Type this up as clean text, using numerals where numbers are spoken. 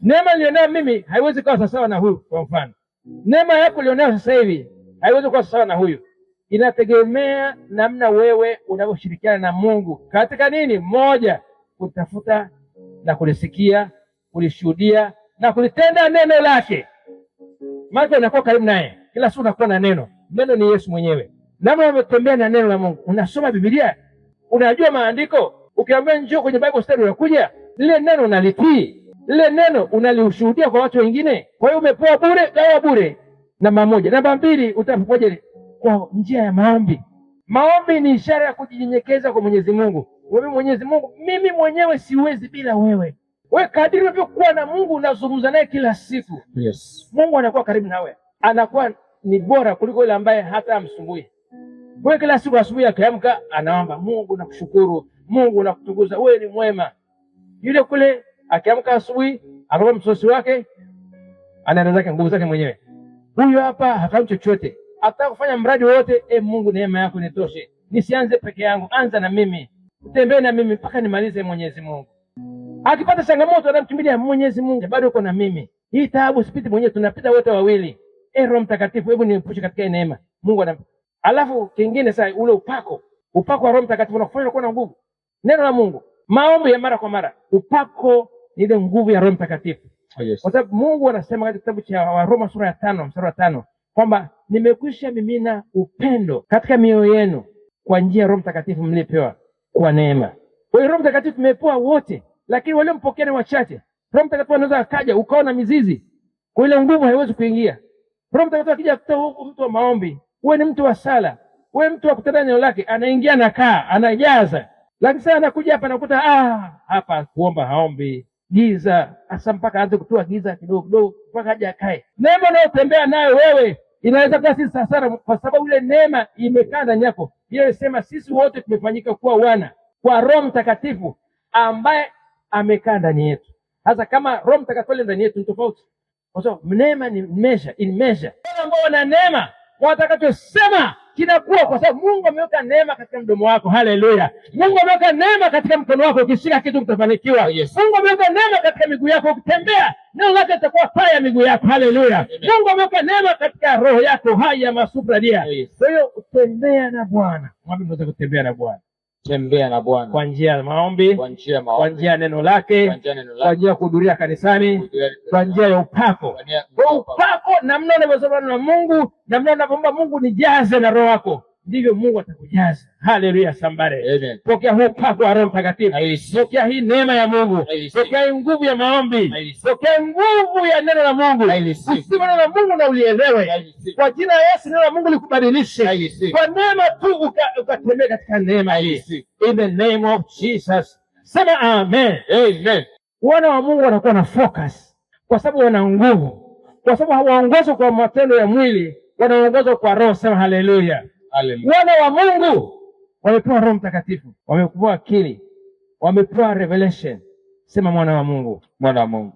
Neema nilionayo mimi haiwezi kuwa sawasawa na huyu. Kwa mfano, neema yako ulionayo sasa hivi haiwezi kuwa sawa na huyu. Inategemea namna wewe unavyoshirikiana na Mungu katika nini? Moja, kutafuta na kulisikia, kulishuhudia na kulitenda neno lake. Maana unakuwa karibu naye kila siku, unakuwa na neno. Neno ni Yesu mwenyewe. Namna unavyotembea na neno la Mungu, unasoma Biblia, unajua maandiko. Ukiambiwa njoo kwenye Bible study, unakuja. Lile neno unalitii, lile neno unalishuhudia kwa watu wengine. Kwa hiyo umepewa bure, gawa bure. Namba moja. Namba mbili, utapoje? Kwa njia ya maombi. Maombi ni ishara ya kujinyenyekeza kwa Mwenyezi Mungu. Wewe Mwenyezi Mungu, mimi mwenyewe siwezi bila wewe. Wewe kadiri unavyokuwa na Mungu, unazungumza naye kila siku, Mungu anakuwa karibu nawe, anakuwa ni bora kuliko yule ambaye hata amsumbui. Wewe kila siku asubuhi akiamka anaomba, Mungu nakushukuru, Mungu nakutukuza, wewe ni mwema. Yule kule akiamka asubuhi anaomba msosi wake, anaenda zake nguvu zake mwenyewe. Huyu hapa hafahamu chochote, ataka kufanya mradi wowote. E Mungu, neema yako nitoshe, nisianze peke yangu, anza na mimi, utembee na mimi mpaka nimalize. Mwenyezi Mungu akipata changamoto anamkimbilia Mwenyezi Mungu, bado uko na mimi. Hii taabu sipiti mwenyewe, tunapita wote wawili. E Roho Mtakatifu, hebu niepushe katika hii neema. Mungu anam. Alafu kingine sasa, ule upako, upako wa Roho Mtakatifu unakufanya kuwa na nguvu. Neno la Mungu, maombi ya mara kwa mara, upako ni ile nguvu ya Roho Mtakatifu. Oh, yes. Kwa sababu Mungu anasema katika kitabu cha Waroma sura ya 5 mstari wa 5 kwamba nimekwisha mimina upendo katika mioyo yenu kwa njia ya Roho Mtakatifu mliyepewa kwa neema. Kwa hiyo Roho Mtakatifu tumepewa wote, lakini waliompokea ni wachache. Roho Mtakatifu anaweza akaja ukawa na mizizi, kwa ile nguvu haiwezi kuingia. Roho Mtakatifu akija kutoa huku, mtu wa maombi, wewe ni mtu wa sala, wewe mtu wa kutenda neno lake, anaingia anakaa, anajaza. Lakini sasa anakuja hapa anakuta hapa kuomba haombi, giza hasa mpaka aanze kutoa giza kidogo kidogo mpaka aje akae. Neema unayotembea nayo wewe inaweza kuwa si sawa, kwa sababu ile neema imekaa ndani yako. Hiyo inasema sisi wote tumefanyika kuwa wana kwa Roho Mtakatifu ambaye amekaa ndani yetu. Sasa kama Roho Mtakatifu aliye ndani yetu ni tofauti, kwa sababu neema ni measure, in measure. Wale ambao wana neema watakachosema kinakuwa, kwa sababu Mungu ameweka neema katika mdomo wako. Haleluya! Mungu ameweka neema katika mkono wako, ukishika kitu utafanikiwa. Oh, yes. Mungu ameweka neema katika miguu yako, ukitembea neno lake litakuwa taa ya miguu yako. Haleluya! Amen. Mungu ameweka neema katika roho yako, haya masupradia. Oh, yes. Kwa hiyo tembea na Bwana, mwambie mweze kutembea na Bwana Tembea na Bwana kwa njia ya maombi, kwa njia ya kwa maombi, njia ya neno lake, kwa njia ya neno kwa lake, njia ya kuhudhuria kanisani, kwa njia ya upako. kwa njia Kwa upako, namna unavyosoma na Mungu, namna unavyoomba Mungu, nijaze na roho yako, ndivyo Mungu atakujaza. Haleluya, sambare. Amen. Pokea huu upako wa Roho Mtakatifu, I receive. pokea hii neema ya Mungu, I receive. pokea hii nguvu ya maombi, I receive. pokea nguvu ya neno la Mungu. I receive. Usime neno la Mungu na ulielewe. I receive. Kwa jina la Yesu, neno la Mungu likubadilishe I receive. kwa neema tu, ukatembea katika neema I hii. receive. In the name of Jesus, sema amen. Amen. Wana wa Mungu wanakuwa na focus kwa sababu wana nguvu, kwa sababu hawaongozwi kwa matendo ya mwili, wanaongozwa kwa Roho. Sema haleluya. Hallelujah. Wana wa Mungu wamepewa Roho Mtakatifu, wamepewa akili, wamepewa revelation. Sema mwana wa Mungu, Mwana wa Mungu.